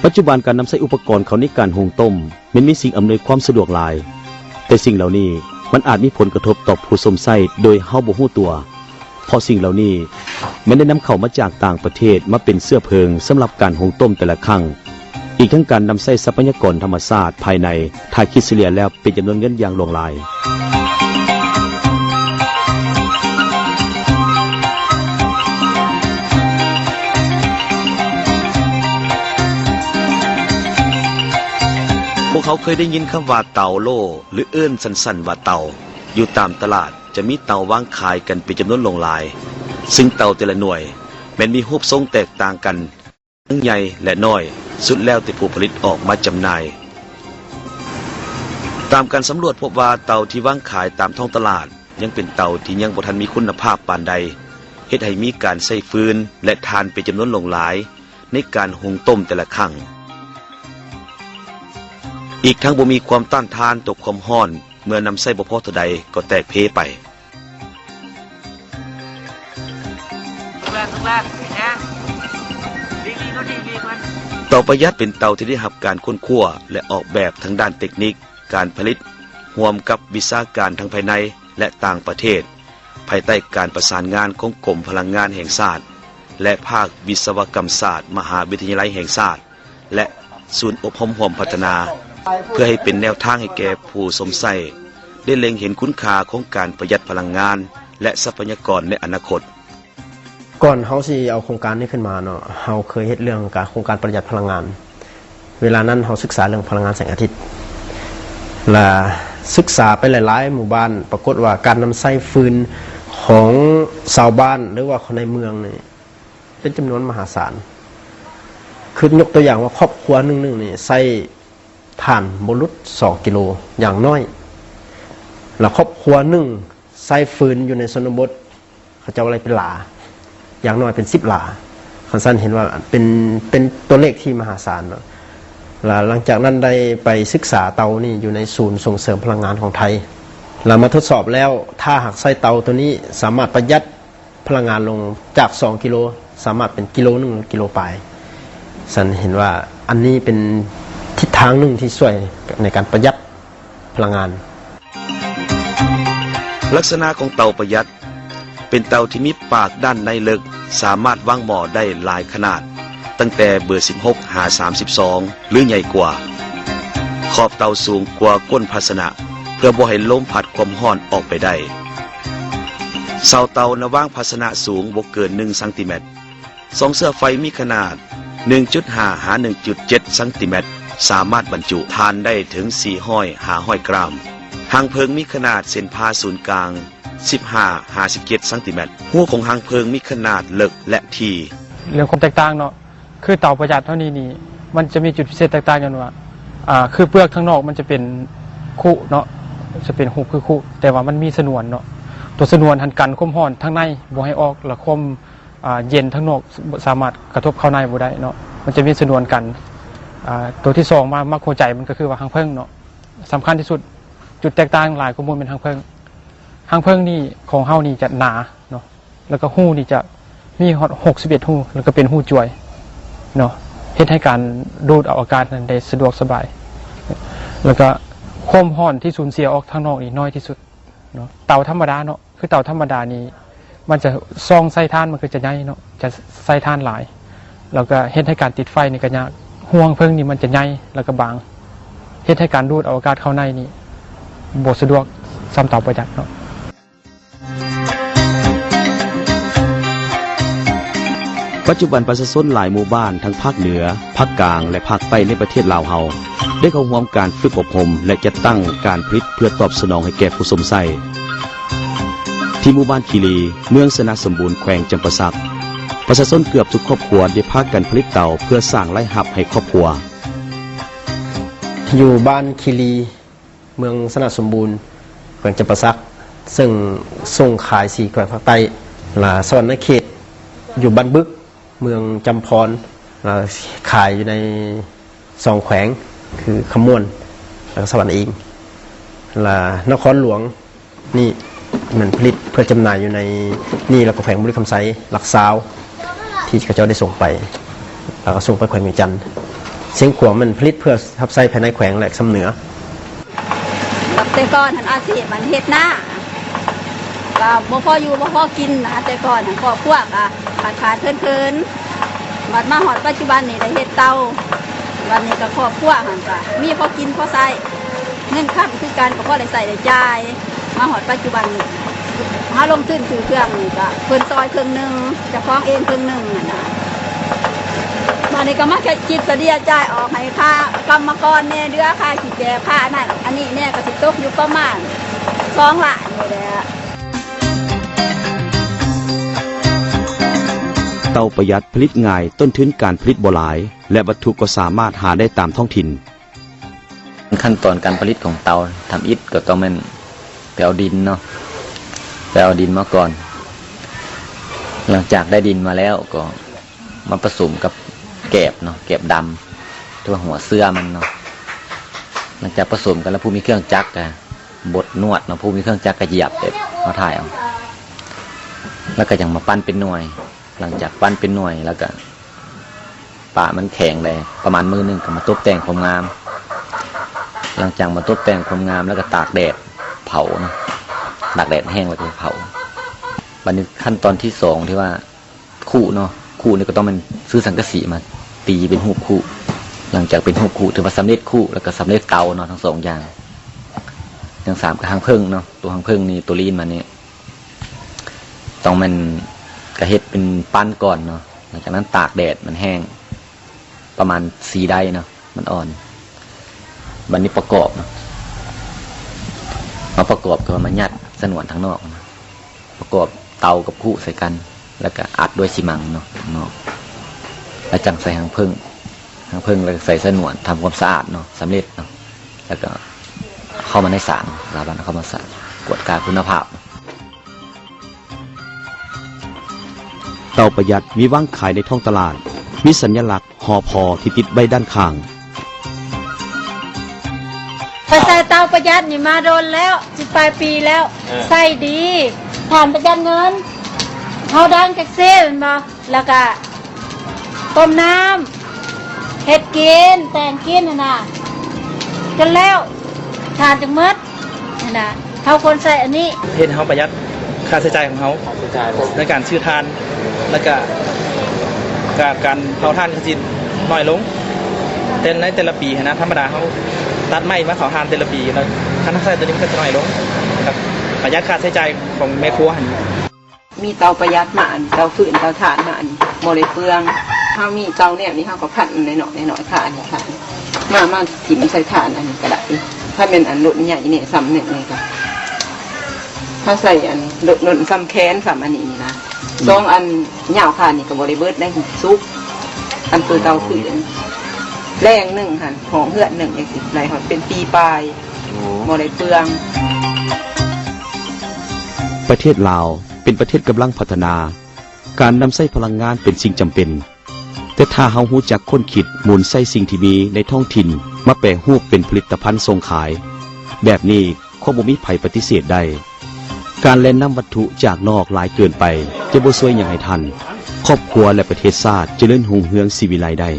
ປັດຈຸບັນການນຳໃຊ້ອຸປະກອນເຂົ້າໃນການຫຸງຕົ້ມແມ່ນມີສິ່ງອຳນວຍຄວາມສະດວກຫຼາຍ, ແຕ່ສິ່ງເຫຼົ່ານີ້ມັນອາດມີຜົນກະທົບຕໍ່ຜູ້ຊົມໃຊ້ໂດຍເຮົາບໍ່ຮູ້ຕົວ, ເພາະສິ່ງເຫຼົ່ານີ້ແມ່ນໄດ້ນຳເຂົ້າມາຈາກຕ່າງປະເທດມາເປັນເຊື້ອເພີງສຳລັບການຫຸງຕົ້ມແຕ່ລະຄັ້ງ, ອີກທັງການນຳໃຊ້ຊັບພະຍາກອນທຳມະຊາດພາຍໃນ ຖ້າຄິດສະເລ່ຍແລ້ວເປັນຈຳນວນເງິນຢ່າງຫຼວງຫຼາຍ. ພວກເຮົາເຄີຍໄດ້ຍິນຄຳວ່າເຕົາໂລ່ ຫຼື ເອີ້ນສັ້ນໆວ່າເຕົາ. ຢູ່ຕາມຕະຫຼາດຈະມີເຕົາວາງຂາຍກັນເປັນຈຳນວນຫຼວງຫຼາຍ, ຊຶ່ງເຕົາແຕ່ລະໜ່ວຍແມ່ນມີຮູບຊົງແຕກຕ່າງກັນ ທັງໃຫຍ່ ແລະ ນ້ອຍ, ສຸດແລ້ວແຕ່ຜູ້ຜະລິດອອກມາຈຳໜ່າຍ. ຕາມການສຳຫຼວດພົບວ່າ ເຕົາທີ່ວາງຂາຍຕາມທ້ອງຕະຫຼາດຍັງເປັນເຕົາທີ່ຍັງບໍ່ທັນມີຄຸນນະພາບປານໃດ, ເຮັດໃຫ້ມີການໃຊ້ຟືນ ແລະ ຖ່ານເປັນຈຳນວນຫຼວງຫຼາຍໃນການຫຸງຕົ້ມແຕ່ລະຄັ້ງ. ອີກທັງບໍ່ມີຄວາມຕ້ານທານຕໍ່ຄວາມຮ້ອນ, ເມື່ອນຳໃຊ້ບໍ່ພໍເທົ່າໃດກໍແຕກເພໄປ. ເຕົາປະຢັດເປັນເຕົາທີ່ໄດ້ຮັບການຄົ້ນຄວ້າ ແລະ ອອກແບບທາງດ້ານເຕັກນິກການຜະລິດ ຮ່ວມກັບວິຊາການທັງພາຍໃນ ແລະ ຕ່າງປະເທດ, ພາຍໃຕ້ການປະສານງານຂອງກົມພະລັງງານແຫ່ງຊາດ ແລະ ພາກວິສະວະກຳສາດມະຫາວິທະຍາໄລແຫ່ງຊາດ ແລະ ສູນອົບຮົມຮ່ວມພັດທະນາ, ເພື່ອໃຫ້ເປັນແນວທາງໃຫ້ແກ່ຜູ້ຊົມໃຊ້ໄດ້ເລັງເຫັນຄຸນຄ່າຂອງການປະຢັດພະລັງງານ ແລະ ຊັບພະຍາກອນໃນອະນາຄົດ. ກ່ອນເຮົາຊິເອົາໂຄງການນີ້ຂຶ້ນມາເນາະ, ເຮົາເຄີຍເຮັດເລື່ອງການ ໂຄງການປະຢັດພະລັງງານ. ເວລານັ້ນເຮົາສຶກສາເລື່ອງພະລັງງານແສງອາທິດ ແລະ ສຶກສາໄປຫຼາຍໆໝູ່ບ້ານ, ປາກົດວ່າການນຳໃຊ້ຟືນຂອງຊາວບ້ານ ຫຼືວ່າຄົນໃນເມືອງນີ້ ເປັນຈຳນວນມະຫາສານ. ຄືຍົກຕົວຢ່າງວ່າຄອບຄົວໜຶ່ງໆນີ້ໃຊ້ຖ່ານບໍ່ຫຼຸດສອງກິໂລຢ່າງໜ້ອຍ, ແລະ ຄອບຄົວໜຶ່ງໃຊ້ຟືນຢູ່ໃນຊົນນະບົດ ເຂົາເຈົ້າໄລ່ເປັນຫຼາ, ຢ່າງໜ້ອຍເປັນສິບຫຼາ. ຄັນຊັ້ນເຫັນວ່າເປັນ ເປັນຕົວເລກທີ່ມະຫາສານເນາະ. ແລະ ຫຼັງຈາກນັ້ນໄດ້ໄປສຶກສາເຕົານີ້ຢູ່ໃນສູນສົ່ງເສີມພະລັງງານຂອງໄທ ແລະ ມາທົດສອບແລ້ວ ຖ້າຫາກໃຊ້ເຕົາຕົວນີ້ສາມາດປະຢັດ ພະລັງງານລົງຈາກສອງກິໂລ ສາມາດເປັນກິໂລໜຶ່ງ ຫຼື ກິໂລປາຍ. ຊັ້ນເຫັນວ່າອັນນີ້ເປັນທິດທາງໜຶ່ງທີ່ຊ່ວຍໃນການປະຢັດພະລັງງານ. ລັກສະນະຂອງເຕົາປະຢັດ ເປັນເຕົາທີ່ມີປາກດ້ານໃນເລິກ, ສາມາດວາງໝໍ້ໄດ້ຫຼາຍຂະໜາດ, ຕັ້ງແຕ່ເບີສິບຫົກຫາສາມສິບສອງ ຫຼື ໃຫຍ່ກວ່າ. ຂອບເຕົາສູງກວ່າກົ້ນພາຊະນະ ເພື່ອບໍ່ໃຫ້ລົມພັດຄວາມຮ້ອນອອກໄປໄດ້. ເສົາເຕົານະວາງພາຊະນະສູງບໍ່ເກີນໜຶ່ງຊັງຕີແມັດ. ຊ່ອງເຊື້ອໄຟມີຂະໜາດໜຶ່ງຈຸດຫ້າຫາໜຶ່ງຈຸດເຈັດຊັງຕີແມັດ, ສາມາດບັນຈຸຖ່ານໄດ້ເຖິງສີ່ຮ້ອຍຫາຫ້າຮ້ອຍກຣາມ. ຫາງເຜິ້ງມີຂະໜາດເສັ້ນຜ່າສູນກາງສິບຫ້າຫາສິບເຈັດຊັງຕີແມັດ. ຮູຂອງຫາງເຜິ້ງມີຂະໜາດເລິກ ແລະ ຖີ່. ເລື່ອງຄວາມແຕກຕ່າງເນາະ, ຄືເຕົາປະຢັດເຮົານີ້ນີ້ ມັນຈະມີຈຸດພິເສດແຕກຕ່າງຍ້ອນວ່າ ອ່າ ຄືເປືອກທາງນອກມັນຈະເປັນຄຸເນາະ, ຈະເປັນຮູບຄືຄຸ, ແຕ່ວ່າມັນມີຊະນວນເນາະ. ຕົວຊະນວນຫັ້ນກັນຄວາມຮ້ອນທາງໃນບໍ່ໃຫ້ອອກ ແລະ ຄວາມ ອ່າ ເຢັນທາງນອກສາມາດກະທົບເຂົ້າໃນບໍ່ໄດ້ເນາະ, ມັນຈະມີຊະນວນກັນ. ອ່າ ຕົວທີສອງມາ ມັກຫົວໃຈມັນກໍຄືວ່າຫາງເຜິ້ງເນາະ, ສຳຄັນທີ່ສຸດ. ຈຸດແຕກຕ່າງຫຼາຍກວ່າໝູ່ແມ່ນຫາງເຜິ້ງ. ຫາງເຜິ້ງນີ້ຂອງເຮົານີ້ຈະໜາເນາະ, ແລ້ວກໍຮູນີ້ຈະມີຮອດຫົກສິບເອັດຮູ ແລ້ວກໍເປັນຮູຈວຍເນາະ, ເຮັດໃຫ້ການດູດເອົາອາກາດນັ້ນໄດ້ສະດວກສະບາຍ, ແລ້ວກໍຄວາມຮ້ອນທີ່ສູນເສຍອອກທາງນອກນີ້ໜ້ອຍທີ່ສຸດເນາະ. ເຕົາທຳມະດາເນາະ, ຄືເຕົາທຳມະດານີ້ ມັນຈະຊ່ອງໃສ່ຖ່ານມັນກໍຈະໃຫຍ່ເນາະ, ຈະໃສ່ຖ່ານຫຼາຍ ແລ້ວກໍເຮັດໃຫ້ການຕິດໄຟນີ້ກໍຍາກ. ຮູຫາງເຜິ້ງນີ້ມັນຈະໃຫຍ່ ແລ້ວກໍບາງ, ເຮັດໃຫ້ການດູດເອົາອາກາດເຂົ້າໃນນີ້ບໍ່ສະດວກສ່ຳເຕົາປະຢັດເນາະ. ປັດຈຸບັນປະຊາຊົນຫຼາຍໝູ່ບ້ານທັງພາກເໜືອ, ພາກກາງ ແລະ ພາກໃຕ້ໃນປະເທດລາວເຮົາ ໄດ້ເຂົ້າຮ່ວມການຝຶກອົບຮົມ ແລະ ຈັດຕັ້ງການຜະລິດເພື່ອຕອບສະໜອງໃຫ້ແກ່ຜູ້ຊົມໃຊ້. ທີ່ໝູ່ບ້ານຄີລີ ເມືອງຊະນະສົມບູນ ແຂວງຈຳປາສັກ, ປະຊາຊົນເກືອບທຸກຄອບຄົວໄດ້ພາກັນຜະລິດເຕົາເພື່ອສ້າງລາຍຮັບໃຫ້ຄອບຄົວ. ຢູ່ບ້ານຄີລີ ເມືອງຊະນະສົມບູນ ແຂວງຈຳປາສັກ, ເຊິ່ງສົ່ງຂາຍສີ່ແຂວງພາກໃຕ້ ລະສະຫວັນນະເຂດ ຢູ່ບ້ານບຶກ ເມືອງຈຳພອນ, ລະຂາຍຢູ່ໃນສອງແຂວງ ຄືຄຳມ່ວນ ແລະ ສະຫວັນເອງ, ລະນະຄອນຫຼວງນີ້ແມ່ນຜະລິດເພື່ອຈຳໜ່າຍຢູ່ໃນນີ້ ລະກໍແຂວງບໍລິຄຳໄຊ ຫຼັກຊາວ ທີ່ເຂົາເຈົ້າໄດ້ສົ່ງໄປ, ລະກໍສົ່ງໄປແຂວງວຽງຈັນ. ຊຽງຂວາງແມ່ນຜະລິດເພື່ອຮັບໃຊ້ພາຍໃນແຂວງ ແລະ ຊຳເໜືອ. ແຕ່ກ່ອນຫັ້ນອາຊີບມັນເຮັດນາ ກໍບໍ່ພໍຢູ່ບໍ່ພໍກິນນະ. ແຕ່ກ່ອນຫັ້ນຄອບຄົວກໍຂາດໆເຂີນໆ ບັດມາຮອດປັດຈຸບັນນີ້ໄດ້ເຮັດເຕົາ ບັດນີ້ກໍຄອບຄົວຫັ້ນກໍມີພໍກິນພໍໃຊ້ ເງິນຄຳຄືກັນກໍພໍໄດ້ໃຊ້ໄດ້ຈ່າຍ. ມາຮອດປັດຈຸບັນນີ້ ເຮົາລົງທຶນຊື້ເຄື່ອງນີ້ກໍເພິ່ນຊ່ອຍເຄິ່ງໜຶ່ງ ເຈົ້າຂອງເອງເຄິ່ງໜຶ່ງຫັ້ນນະ. ບາດນີ້ກໍມາຄິດສະເດຍຈ່າຍອອກໃຫ້ຄ່າກຳມະກອນແດ່ ເຫຼືອຄ່າຂີ້ແກບ ຄ່າອັນນັ້ນອັນນີ້ແດ່ ກໍຊິຕົກຢູ່ປະມານສອງລ້ານນີ້ແຫຼະ. ເຕົາປະຢັດ ຜະລິດງ່າຍ, ຕົ້ນທຶນການຜະລິດບໍ່ຫຼາຍ ແລະ ວັດຖຸກໍສາມາດຫາໄດ້ຕາມທ້ອງຖິ່ນ. ຂັ້ນຕອນການຜະລິດຂອງເຕົາ ທຳອິດກໍຕ້ອງແມ່ນໄປເອົາດິນເນາະ ໄປເອົາດິນມາກ່ອນ. ຫຼັງຈາກໄດ້ດິນມາແລ້ວກໍມາປະສົມກັບແກບເນາະ ແກບດຳ ຫຼືວ່າຫົວເຊື້ອມັນເນາະ. ຫຼັງຈາກປະສົມກັນແລ້ວ ຜູ້ມີເຄື່ອງຈັກກໍບົດນວດເນາະ ຜູ້ມີເຄື່ອງຈັກກໍຢຽບແບບເຮົາຖ່າຍເອົາ ແລ້ວກໍຍັງມາປັ້ນເປັນໜ່ວຍ. ຫຼັງຈາກປັ້ນເປັນໜ່ວຍແລ້ວກໍປະມັນແຂງໄດ້ປະມານມື້ໜຶ່ງ ກໍມາຕົບແຕ່ງຄວາມງາມ. ຫຼັງຈາກມາຕົບແຕ່ງຄວາມງາມແລ້ວກໍຕາກແດດເຜົາເນາະ ຕາກແດດແຫ້ງແລ້ວກໍເຜົາ. ບັດນີ້ຂັ້ນຕອນທີສອງທີ່ວ່າຄຸເນາະ ຄຸນີ້ກໍຕ້ອງແມ່ນຊື້ສັງກະສີມາຕີເປັນຮູບຄຸ. ຫຼັງຈາກເປັນຮູບຄຸຖືວ່າສຳເລັດຄຸ ແລ້ວກໍສຳເລັດເຕົາເນາະ ທັງສອງຢ່າງ. ຢ່າງສາມກໍຮັງເຜິ້ງເນາະ ຕົວຮັງເຜິ້ງນີ້ ຕົວລີ້ນມັນນີ້ ຕ້ອງແມ່ນກະເຮັດເປັນປັ້ນກ່ອນເນາະ ຫຼັງຈາກນັ້ນຕາກແດດມັນແຫ້ງປະມານສີ່ໄດ້ເນາະ ມັນອ່ອນ. ບັດນີ້ປະກອບເນາະ ມາປະກອບ ຄືວ່າມາຍັດສະໜວນທາງນອກ ປະກອບເຕົາກັບຄຸໃສ່ກັນ ແລ້ວກະອັດດ້ວຍຊີມັງເນາະ ທາງນອກ ແລ້ວຈັ່ງໃສ່ຮັງເຜິ້ງ ຮັງເຜິ້ງ ແລ້ວກະໃສ່ສະໜວນ ທຳຄວາມສະອາດເນາະ ສຳເລັດເນາະ ແລ້ວກະເຂົ້າມາໃນສານ ລາວບ້ານເຂົ້າມາສານ ກວດກາຄຸນນະພາບ. ເຕົາປະຢັດມີວາງຂາຍໃນທ້ອງຕະຫຼາດ, ມີສັນຍະລັກ ຫໍພ ທີ່ຕິດໄວ້ດ້ານຂ້າງ. ຂ້ອຍໃຊ້ເຕົາປະຢັດນີ້ມາດົນແລ້ວ ສິບປາຍປີແລ້ວ. ເອີ ໃຊ້ດີ ຖານປະຢັດເງິນ ເຮົາດັງຈັກເຊແມ່ນບໍ່? ແລ້ວກະຕົ້ມນ້ຳ ເຮັດກິນ ແຕ່ງກິນຫັ້ນນະ ຈົນແລ້ວ ຖ່ານຈຶ່ງໝົດຫັ້ນນະ. ເຮົາຄວນໃຊ້ອັນນີ້ ເຮັດໃຫ້ເຮົາປະຢັດຄ່າໃຊ້ຈ່າຍຂອງເຮົາ ໃນການຊື້ຖ່ານ ແລ້ວກະ ກະການເຜົາຖ່ານກໍຊິໜ້ອຍລົງ. ແຕ່ໃນແຕ່ລະປີຫັ້ນນະ ທຳມະດາເຮົາຕັດໄມ້ມາເຜົາຖ່ານແຕ່ລະປີ ແລ້ວຄັນເຮົາໃຊ້ໂຕນີ້ມັນກໍຈະໜ້ອຍລົງ ແລ້ວກະປະຢັດຄ່າໃຊ້ຈ່າຍຂອງແມ່ຄົວຫັ້ນ. ມີເຕົາປະຢັດມາ ອັນເຕົາຟືນເຕົາຖ່ານມາ ອັນບໍ່ໄດ້ເປືອງ. ເຮົາມີເຕົາແນວນີ້ ເຮົາກໍພັນໜ້ອຍໆ ໜ້ອຍໆ ຄາອັນນີ້ ຄາມາ ມາຖິ້ມໃສ່ຖ່ານອັນນີ້ກໍໄດ້. ຖ້າແມ່ນອັນລົດໃຫຍ່ແດ່ສ່ຳໜຶ່ງນີ້ກໍ ເຮົາໃສ່ອັນລົດ ລົດສ່ຳແຂນສ່ຳອັນນີ້ນີ້ນະ ສອງອັນຍາວຄານີ້ກໍບໍ່ໄດ້ເບິດໄດ້ ສຸກ. ອັນຕົວເຕົາຟືນ ແລງໜຶ່ງຫັ້ນ ຫ້ອງເຮືອນໜຶ່ງຈັ່ງຊີ້ ໄດ້ຮອດເປັນປີປາຍ ໂອ້ ບໍ່ໄດ້ເປືອງ. ປະເທດລາວເປັນປະເທດກຳລັງພັດທະນາ, ການນຳໃຊ້ພະລັງງານເປັນສິ່ງຈຳເປັນ, ແຕ່ຖ້າເຮົາຮູ້ຈັກຄົ້ນຄິດໝູນໃຊ້ສິ່ງທີ່ມີໃນທ້ອງຖິ່ນມາແປຮູບເປັນຜະລິດຕະພັນສົ່ງຂາຍ, ແບບນີ້ຄົງບໍ່ມີໃຜປະຕິເສດໄດ້. ການແລ່ນນຳວັດຖຸຈາກນອກຫຼາຍເກີນໄປ ຈະບໍ່ຊ່ວຍຫຍັງໃຫ້ທ່ານ, ຄອບຄົວ ແລະ ປະເທດຊາດຈະເລີນຮຸ່ງເຮືອງສີວິໄລໄດ້.